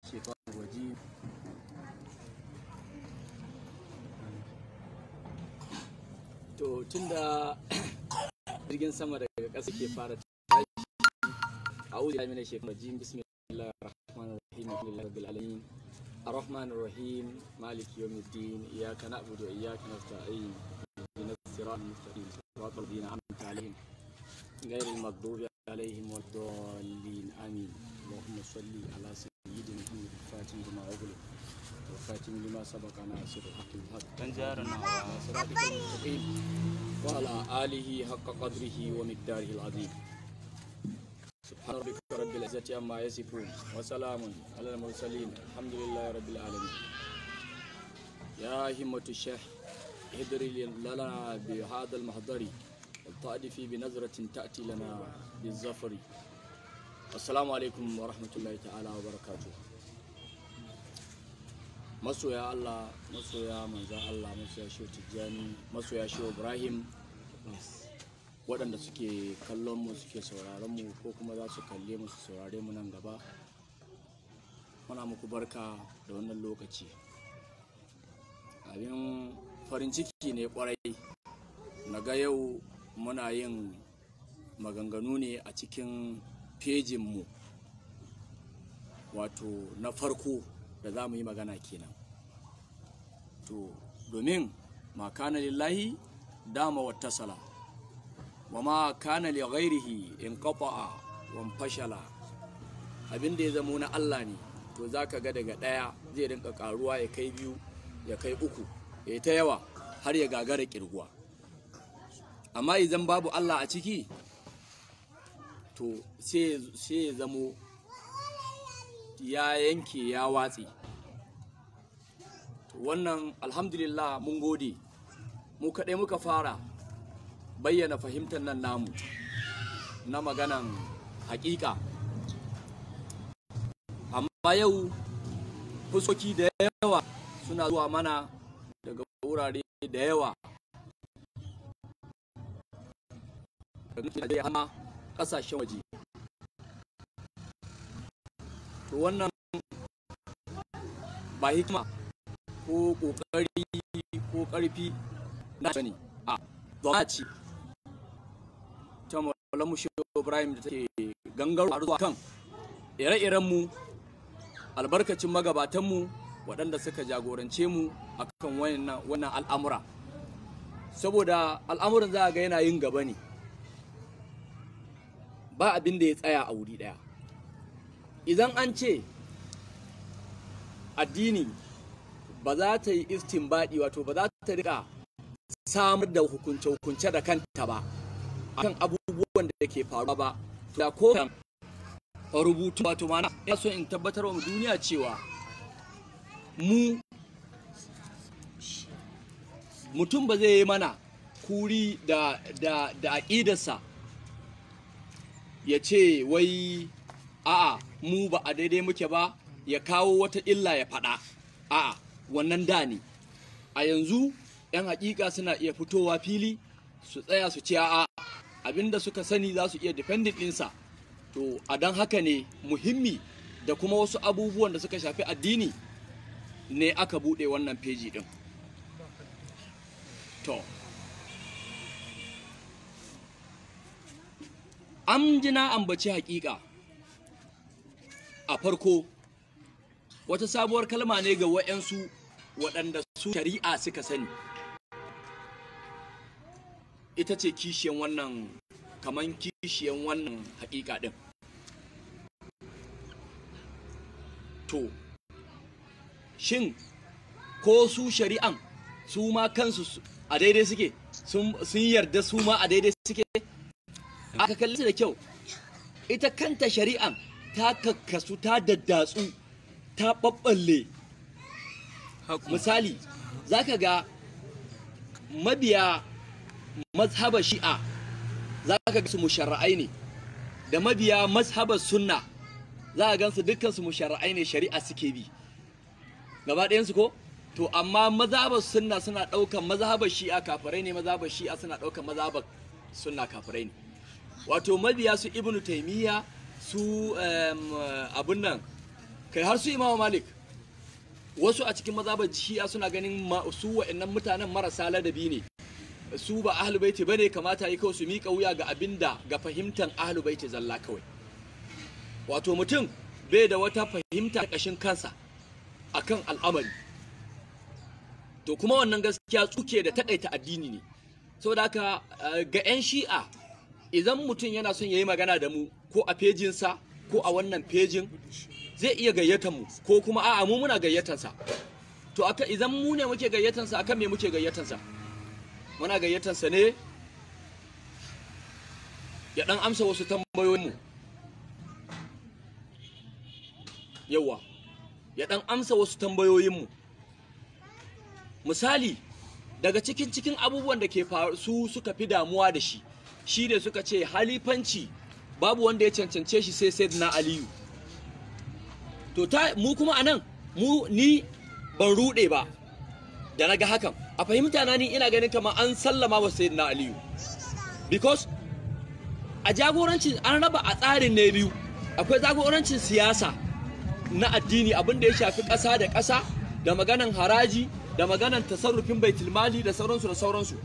الشيطان الرجيم. To tunda jirgin sama daga ƙasa ke fara tashi, a'udhu billahi minash shaitanir rajim. Bismillahir rahmanir rahim. Alhamdulillahi rabbil alamin. Arrahmanir rahim. Maliki yawmiddin. Iyyaka na'budu wa iyyaka nasta'in. Ihdinas siratal mustaqim. Siratal ladzina an'amta alaihim ghayril maghdubi alaihim waladdallin. Amin. Allahumma salli ala sayyidina Muhammad al-Fatih lima ughliq والخاتم لما سبق ناصر الحق بالحق صراطك المستقيم وعلى آله حق قدره ومقداره العظيم. سبحان ربك رب العزة عما يصفون وسلام على المرسلين، الحمد لله رب العالمين. يا همة الشيخ اهدري لنا بهذا المحضر والتأدفي بنظرة تأتي لنا بالظفر. السلام عليكم ورحمة الله تعالى وبركاته. Masoya Allah, masoya manzan Allah, masoya Shehu Tijjani, masoya Shehu Ibrahim, waɗanda suke kallon mu, suke sauraron mu, ko kuma za su kalle mu su saurare mu nan gaba, muna muku barka da wannan lokaci. Abin farin ciki ne kwarai na ga yau muna yin maganganu ne a cikin fejin mu, wato na farko da za mu yi magana kenan. To domin ma kana lillahi dama wattasala wa ma kana li ghairihi in qata'a wa fashala. Abin da ya zamo na Allah ne, to zaka ga daga daya zai rinka karuwa, ya kai biyu, ya kai uku, ya ta yawa har ya gagara kirguwa. Amma idan babu Allah a ciki, to sai ya zamo ya yanke, ya watse. Wannan alhamdulillah mun gode, mu kaɗai muka fara bayyana fahimtar nan namu na maganan haƙiƙa. Amma yau fuskoki da yawa suna zuwa mana daga wurare da yawa, daga ƙasashen waje. To wannan ba hikima ko kokari ko karfi na bane, a gwamnati ta Maulana Shehu Ibrahim da take gangaro har zuwa kan ire-iren mu, albarkacin magabatan mu waɗanda suka jagorance mu akan wannan al'amura. Saboda al'amuran za a ga yana yin gaba ne, ba abin da ya tsaya a wuri ɗaya. Idan an ce addini ba za ta yi istinbadi, wato ba za ta rika samar da hukunce-hukunce da kanta ba akan abubuwan da ke faruwa ba, da ko rubutu, wato mana ina so in tabbatar wa duniya cewa mu mutum ba zai yi mana kuri da aƙidarsa ya ce wai a'a mu ba a daidai muke ba, ya kawo wata illa ya faɗa. A'a, wannan da ne. A yanzu 'yan haƙiƙa suna iya fitowa fili su tsaya su ce a'a, abinda suka sani za su iya defending ɗinsa. To a don haka ne muhimmi da kuma wasu abubuwan da suka shafi addini ne aka buɗe wannan feji ɗin. To an ji na ambaci haƙiƙa a farko, wata sabuwar kalma ne ga wa'yansu waɗanda su shari'a suka sani. Ita ce kishiyan wannan, kaman kishiyan wannan haƙiƙa ɗin. To shin ko su shari'an su ma kansu a daidai suke? Sun yarda su ma a daidai suke? Aka kalli su da kyau, ita kanta shari'an ta kakkasu, ta daddatsu, ta ɓaɓɓalle. Misali, za ka ga mabiya mazhabar shi'a za ka ga su musharra'ai ne, da mabiya mazhabar sunna za ka gansu dukkan su musharra'ai ne, shari'a suke bi gaba ɗayansu ko. To amma mazhabar sunna suna ɗaukan mazhabar shi'a kafirai ne, mazhabar shi'a suna ɗaukan mazhabar sunna kafirai ne. Wato mabiya su Ibnu Taymiya su abun nan Kai har su Imamu Malik, wasu a cikin mazhabar Shi'a suna ganin su wa'annan mutanen marasa ladabi ne, su ba ahlul baiti bane, kamata yi kawai su miƙa wuya ga abinda ga fahimtan ahlul baiti zalla kawai. Wato mutum bai da wata fahimta ƙashin kansa akan al'amari. To kuma wannan gaskiya tsuke da takaita addini ne. Saboda haka ga 'yan Shi'a, idan mutum yana son yayi magana da mu ko a fejinsa ko a wannan fejin, zai iya gayyatar mu, ko kuma a'a mu muna gayyatansa. To aka idan mu ne muke gayyatansa, akan me muke gayyatansa? Muna gayyatansa ne ya dan amsa wasu tambayoyin mu. Yawa, ya dan amsa wasu tambayoyin mu. Misali, daga cikin abubuwan da ke faru su suka fi damuwa da shi, shi ne suka ce halifanci babu wanda ya cancance shi sai Sayyidina Aliyu. To ta mu kuma anan mu ni ban rude ba da naga hakan. A fahimta na ni ina ganin kamar an sallama wa Sayyidina Aliyu, because a jagorancin an raba a tsarin ne biyu. Akwai jagorancin siyasa na addini, abin da ya shafi ƙasa da ƙasa, da maganan haraji, da maganan tasarrufin baitulmali da sauransu da sauransu.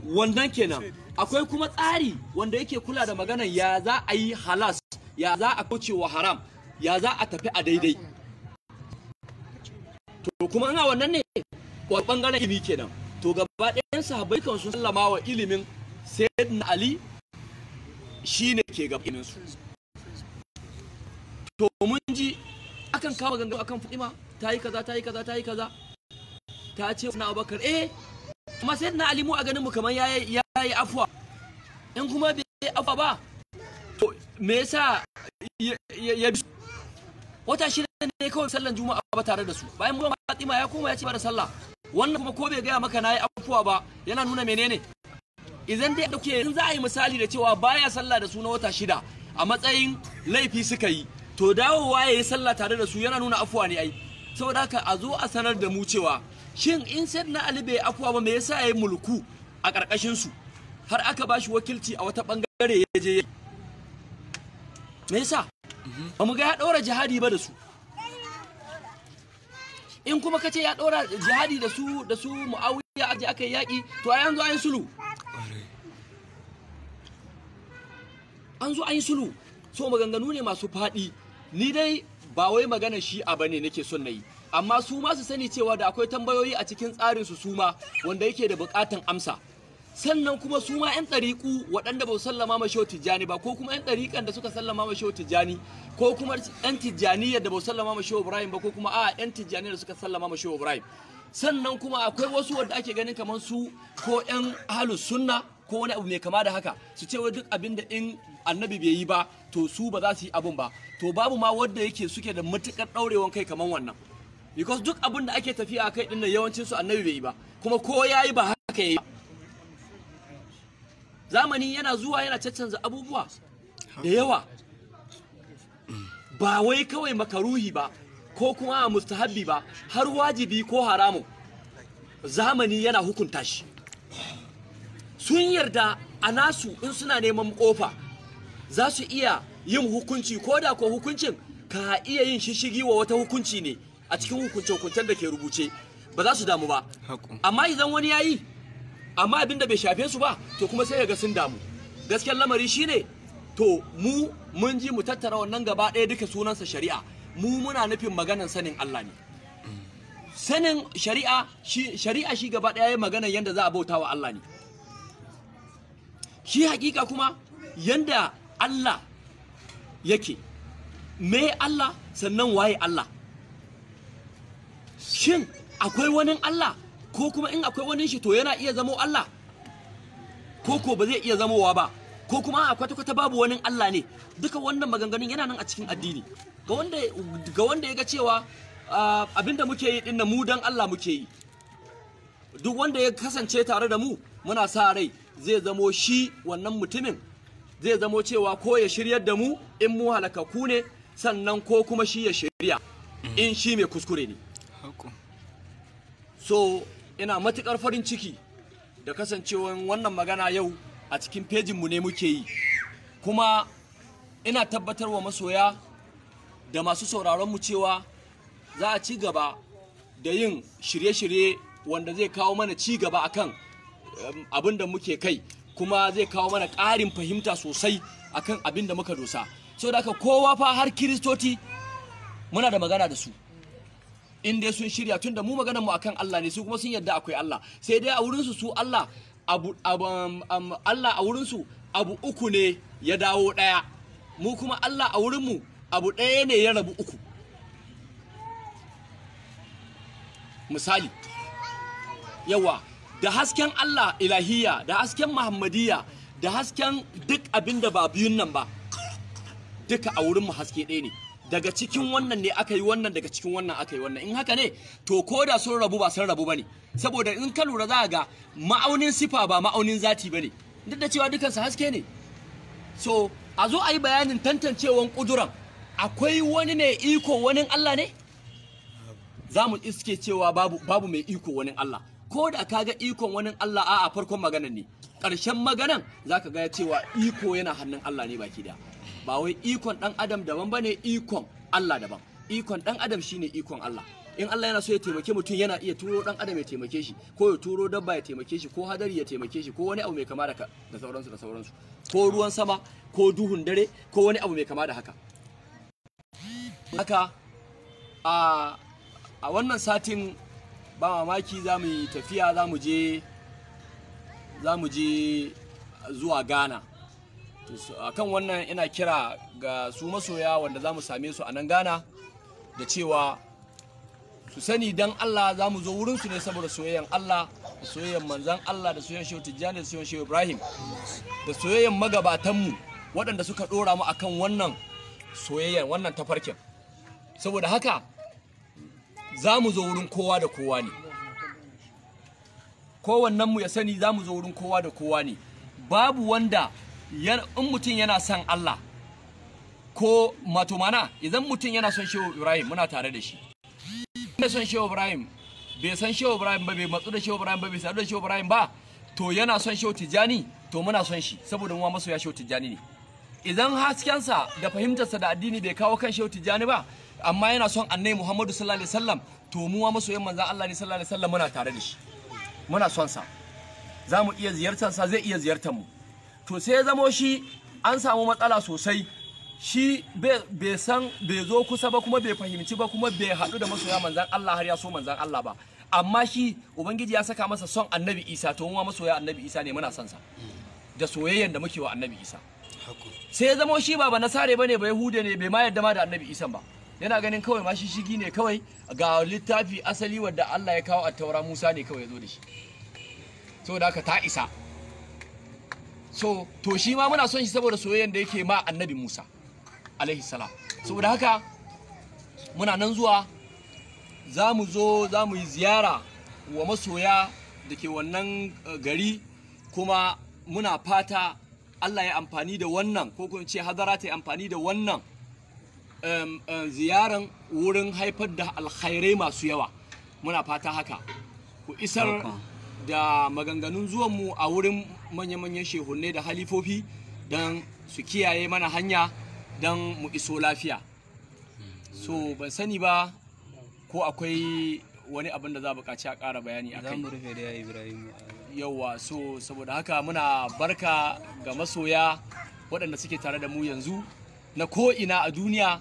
Wannan kenan. Akwai kuma tsari wanda yake kula da maganan ya za a yi halas, ya za a kauce wa haram, ya za a tafi a daidai. To kuma ina wannan ne wa bangaren ilimi kenan. To gaba ɗayan sahabbai kan sun sallama wa ilimin Sayyidina Ali, shine ke gaba ilimin su. To mun ji akan kawo maganganu akan Fatima, ta yi kaza, ta yi kaza, ta yi kaza, ta ce na Abubakar, amma Sayyidina Ali mu a ganin mu kamar yayi afuwa. In kuma bai yi afuwa ba, to me yasa ya bi wata 6 ne kawai sallan juma'a ba tare da su? Bayan mu Fatima ya koma ya ci ba da sallah. Wannan kuma ko bai gaya maka nayi afuwa ba, yana nuna menene? Idan dai dauke in za a yi misali da cewa baya sallah da su na wata 6 a matsayin laifi suka yi, to dawowa yayi sallah tare da su yana nuna afuwa ne ai. Saboda haka a zo a sanar da mu cewa shin in Sayyidina Ali bai afuwa ba, me yasa yayi mulku a karkashin su har aka bashi wakilci a wata bangare ya je? Me yasa ba mu ga ya ɗora jihadi ba da su? In kuma kace ya ɗora jihadi da su Muawiya aje aka yi yaƙi, to ai an zo an yi sulhu. An zo an yi sulhu. So maganganu ne masu faɗi. Ni dai ba wai magana Shi'a bane nake son nayi, amma su ma su sani cewa da akwai tambayoyi a cikin tsarin su suma wanda yake da buƙatan amsa. Sannan kuma su ma 'yan ɗariƙu waɗanda ba su sallama ma Shehu Tijjani ba, ko kuma 'yan ɗariƙan da suka sallama ma Shehu Tijjani, ko kuma 'yan Tijjaniyar da ba su sallama ma Shehu Ibrahim ba, ko kuma a 'yan Tijjaniyar da suka sallama ma Shehu Ibrahim. Sannan kuma akwai wasu wanda ake ganin kamar su ko 'yan ahlus sunna ko wani abu mai kama da haka, su ce wai duk abin da in annabi bai yi ba to su ba za su yi abun ba. To babu ma wanda yake suke da matuƙar ɗaurewan kai kamar wannan, because duk abin da ake tafiya kai ɗin nan yawancin su annabi bai yi ba, kuma ko yayi ba haka yayi ba. Zamani yana zuwa yana caccanza abubuwa da yawa, ba wai kawai makaruhi ba ko kuma mustahabbi ba, har wajibi ko haramun zamani yana hukunta shi. Sun yarda a nasu in suna neman kofa za su iya yin hukunci, ko da ko hukuncin ka iya yin shishigi wa wata hukunci ne a cikin hukunce-hukuncen da ke rubuce, ba za su damu ba. Amma idan wani ya yi amma abin da bai shafe su ba, to kuma sai ga sun damu. Gaskiyar lamari shine, to mu mun ji mu tattara wannan gaba ɗaya duka sunansa shari'a. Mu muna nufin maganan sanin Allah ne. Sanin shari'a shi shari'a shi gaba ɗaya maganan yanda za a bauta wa Allah ne. Shi hakika kuma yanda Allah yake, me Allah, sannan waye Allah? Shin akwai wani Allah? Ko kuma in akwai wani shi to yana iya zamo Allah, ko ba zai iya zamowa ba, ko kuma a kwata-kwata babu wani Allah ne? Duka wannan maganganun yana nan a cikin addini. Ga wanda ya ga cewa abinda muke yi dinnan mu dan Allah muke yi, duk wanda ya kasance tare da mu muna sa rai zai zamo shi wannan mutumin zai zamo cewa ko ya shiryar da mu in mu halakaku ne, sannan ko kuma shi ya shirya in shi mai kuskure ne. So ina matukar farin ciki da kasancewan wannan magana yau a cikin fejinmu ne muke yi, kuma ina tabbatar wa masoya da masu sauraron mu cewa za a ci gaba da yin shirye-shirye wanda zai kawo mana ci gaba akan abin da muke kai, kuma zai kawo mana ƙarin fahimta sosai akan abin da muka dosa. Saboda haka kowa fa, har Kiristoci muna da magana da su in dai sun shirya, tunda mu maganar mu akan Allah ne, su kuma sun yarda akwai Allah. Sai dai a wurin su Allah abu, Allah a wurin su abu uku ne ya dawo ɗaya, mu kuma Allah a wurin mu abu ɗaya ne ya rabu uku. Misali, yawa, da hasken Allah ilahiyya, da hasken Muhammadiyya, da hasken duk abin da ba biyun nan ba, duka a wurin mu haske ɗaya ne. Daga cikin wannan ne aka yi wannan, daga cikin wannan aka yi wannan. In haka ne, to ko da sun rabu ba sun rabu bane, saboda in ka lura za ga ma'aunin sifa ba ma'aunin zati bane, duk da cewa dukansu haske ne. So a zo a yi bayanin tantancewan kuduran, akwai wani mai iko wani Allah ne? Za mu iske cewa babu mai iko wani Allah. Ko da ka ga ikon wani Allah, a'a, farkon maganan ne, ƙarshen maganan za ka ga cewa iko yana hannun Allah ne baki daya. Ba wai ikon ɗan adam daban ba ne, ikon Allah daban. Ikon ɗan adam shine ikon Allah. In Allah yana so ya taimake mutum, yana iya turo ɗan adam ya taimake shi, ko ya turo dabba ya taimake shi, ko hadari ya taimake shi, ko wani abu mai kama da da sauransu da sauransu, ko ruwan sama, ko duhun dare, ko wani abu mai kama da haka. Haka a wannan satin ba mamaki za mu yi tafiya, za mu je zuwa Ghana. Akan wannan ina kira ga su masoya wanda za mu same su a nan Ghana da cewa su sani, dan Allah za mu zo wurinsu ne saboda soyayyan Allah da soyayyan manzan Allah da soyayyan Shehu Tijjani da soyayyan Shehu Ibrahim da soyayyan magabatanmu waɗanda suka ɗora mu akan wannan soyayyan, wannan tafarkin. Saboda haka za mu zo wurin kowa da kowa ne. Kowannenmu ya sani za mu zo wurin kowa da kowa ne. Babu wanda, in mutum yana son Allah ko mato mana, idan mutum yana son Shehu Ibrahim, muna tare da shi. Bai son Shehu Ibrahim, bai san Shehu Ibrahim ba, bai matsu da Shehu Ibrahim ba, bai sadu da Shehu Ibrahim ba, to yana son Shehu Tijjani, to muna son shi, saboda mu masoya Shehu Tijjani ne. Idan haskensa da fahimtarsa da addini bai kawo kan Shehu Tijjani ba, amma yana son Annabi Muhammadu sallallahu alaihi wasallam, to mu ma masoyan manzon Allah ne sallallahu alaihi wasallam, muna tare da shi, muna son sa, za mu iya ziyartar sa, zai iya ziyartar mu. To sai ya zamo shi an samu matsala sosai, shi bai san, bai zo kusa ba, kuma bai fahimci ba, kuma bai haɗu da masoya manzan Allah har ya so manzan Allah ba, amma shi Ubangiji ya saka masa son Annabi Isa, to mu ma masoya Annabi Isa ne, muna son sa da soyayyen da muke wa Annabi Isa. Sai ya zamo shi ba nasare bane, ba Yahude ne, bai ma yadda ma da Annabi Isa ba, yana ganin kawai ma shi shigi ne kawai, ga littafi asali wadda Allah ya kawo a Taura, Musa ne kawai ya zo da shi, saboda haka ta isa. So to shi ma muna son shi saboda soyayyen da yake ma Annabi Musa alaihi salam. Saboda haka muna nan zuwa, za mu zo za mu yi ziyara wa masoya da ke wannan gari, kuma muna fata Allah ya amfani da wannan, ko kuma ce hadara ta yi amfani da wannan ziyaran wurin haifar da alkhairai masu yawa. Muna fata haka. Ku isar da maganganun zuwanmu a wurin manya-manyan shehunne da halifofi don su kiyaye mana hanya don mu iso lafiya. So ban sani ba ko akwai wani abin da za a buƙaci a ƙara bayani a Za kai. mu rufe da ya Ibrahim. Yauwa, so saboda haka muna barka ga masoya waɗanda suke tare da mu yanzu na ko'ina a duniya.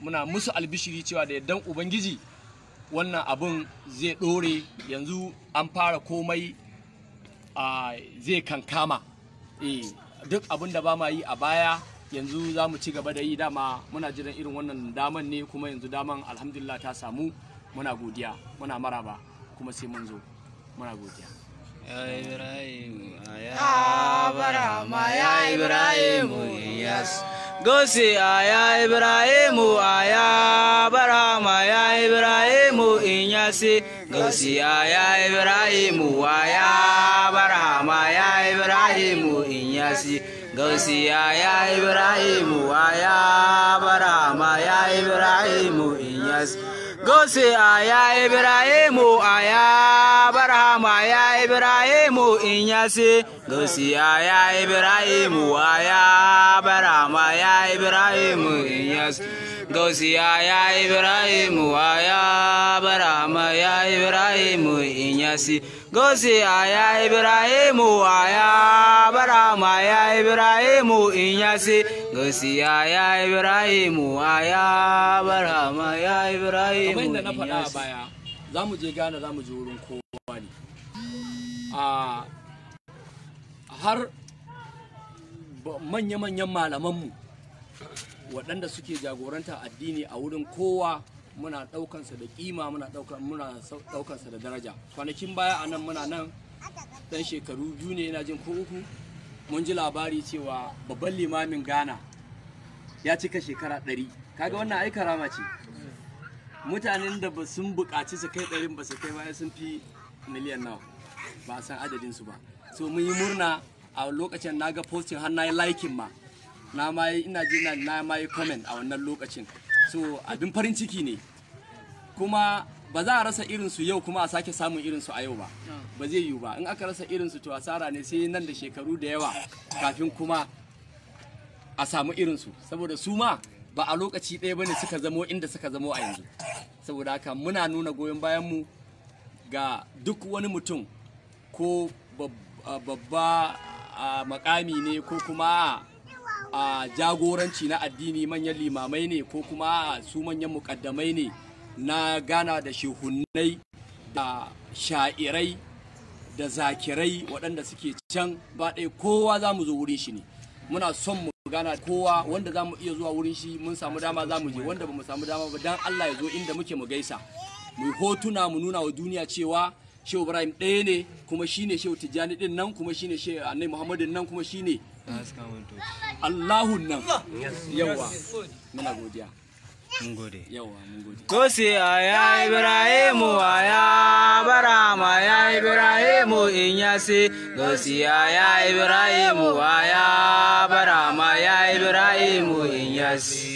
Muna musu albishiri cewa da yardan Ubangiji wannan abun zai ɗore. Yanzu an fara komai, zai kankama. Duk abin da ba ma yi a baya, yanzu za mu ci gaba da yi. Dama muna jiran irin wannan daman ne, kuma yanzu daman alhamdulillah ta samu. Muna godiya, muna maraba, kuma sai mun zo. Muna godiya. Ya Ibrahim, ya Barama, ya Ibrahim, yes. Gosi ya Ibrahim, ya Barama, ya Ibrahim, Inyasi. Gosi ya Ibrahim, ya Barama, ya Ibrahim, Inyasi. Gosi ya Ibrahim, ya Barama, ya Ibrahim, Inyasi. Gausi aya Ibrahimu aya Barhama ya Ibrahimu Inyasi. Gausi aya Ibrahimu aya Barhama ya Ibrahimu Inyasi. Gausi aya Ibrahimu aya Barhama ya Ibrahimu Inyasi. Gausi aya Ibrahimu aya Barhama ya Ibrahimu Inyasi. Gausi aya Ibrahimu aya Barhama ya Ibrahimu Kamar yadda na faɗa a Inyasi. baya, za mu je Ghana, za mu je wurin kowa ne. A har manya-manyan malamanmu waɗanda suke jagoranta addini a wurin kowa, muna ɗaukansa da ƙima, muna ɗaukansa da daraja. Kwanakin baya a nan, muna nan ɗan shekaru 2 ne ina jin ko 3, mun ji labari cewa babban limamin Ghana ya cika shekara 100. Kaga wannan ai karama ce. Mutanen da ba sun buƙaci su kai 100n ba su kai ba, sun fi miliyan nawa, ba a san adadin su ba. So mun yi murna a lokacin, na ga posting har na yi liking ma, na ma yi, ina ji na ma yi comment a wannan lokacin. So abin farin ciki ne, kuma ba za a rasa irin su yau kuma a sake samun irin su a yau ba, ba zai yiwu ba. In aka rasa irin su, to asara ne, sai nan da shekaru da yawa kafin kuma a samu irinsu, saboda su ma ba a lokaci ɗaya bane suka zamo inda suka zamo a yanzu. Saboda haka muna nuna goyon bayan mu ga duk wani mutum, ko babba a makami ne, ko kuma a jagoranci na addini, manyan limamai ne, ko kuma su manyan mukaddamai ne na Gana, da shehunnai da sha'irai da zakirai waɗanda suke can ba ɗaya. Kowa za mu zo wurin shi ne. Muna son mu gana kowa. Wanda za mu iya zuwa wurin shi, mun samu dama, za mu je. Wanda ba mu samu dama ba, dan Allah ya zo inda muke mu gaisa, mu yi hotuna, mu nuna wa duniya cewa Shehu Ibrahim ɗaya ne, kuma shine Shehu Tijjani din nan, kuma shine Shehu Annabi Muhammadin nan, kuma shine Allahun nan. Yawa, muna godiya. Mun gode. Yawa, mun gode. Gausi aya Ibrahimu aya Barhama ya Ibrahimu Inyasi. Gausi aya Ibrahimu aya Barhama ya Ibrahimu Inyasi.